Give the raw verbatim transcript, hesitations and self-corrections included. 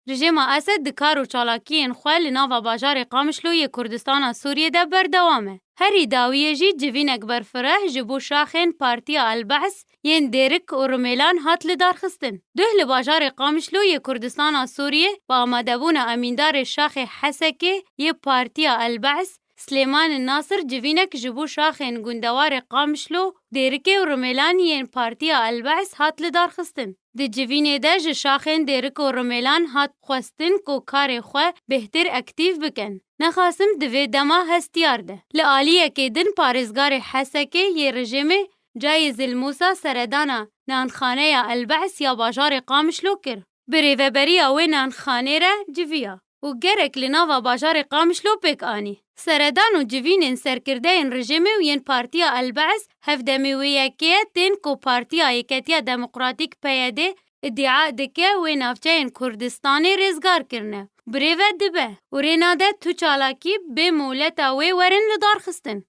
Rejîma Esed di kar û çalakiyên xwe li nava bajarê Qamişlo yê Kurdistana Sûriyê de berdewam e. Herî dawiyê jî civînek berfireh ji bo şaxên Partiya El-Be's yên Dêrik û Rumêlan hat lidarxistin. Duh li bajarê Qamişlo yê Kurdistana Sûriyê bi amadebûna emîndarê şaxê Hesekê yê Partiya El-Be's, Silêman Nasir civînek ji bo şaxên gundewarê Qamişlo, Dêrikê û Rumêlan yên Partiya El-Be's hat lidarxistin. Di civînê de ji şaxên Dêrik û Rumêlan hat xwestin ku karê xwe bêhtir aktîf bikin. Nexasim di vê dema hestiyar de. Li aliyekê din parêzgarê Hesekê yê rejîmê Cayîz El-Mûsa seredana nanxaneya El-Be's ya bajarê Qamişlo kir. Bi rêveberiya wê nanxanê re civiya û gerek li nava bajarê Qamişlo pêk anî. Seredan û civînên serkirdeyên rejîmê û yên Partiya El-Be's hevdemê wê yekê ye tên ku Partiya Yeketiya Demokratîk, P Y D, îdia dike wê navçeyên Kurdistanê rêzgar kirine, bi rê ve dibe û rê nade tu çalakî bê mohleta wê werin lidarxistin.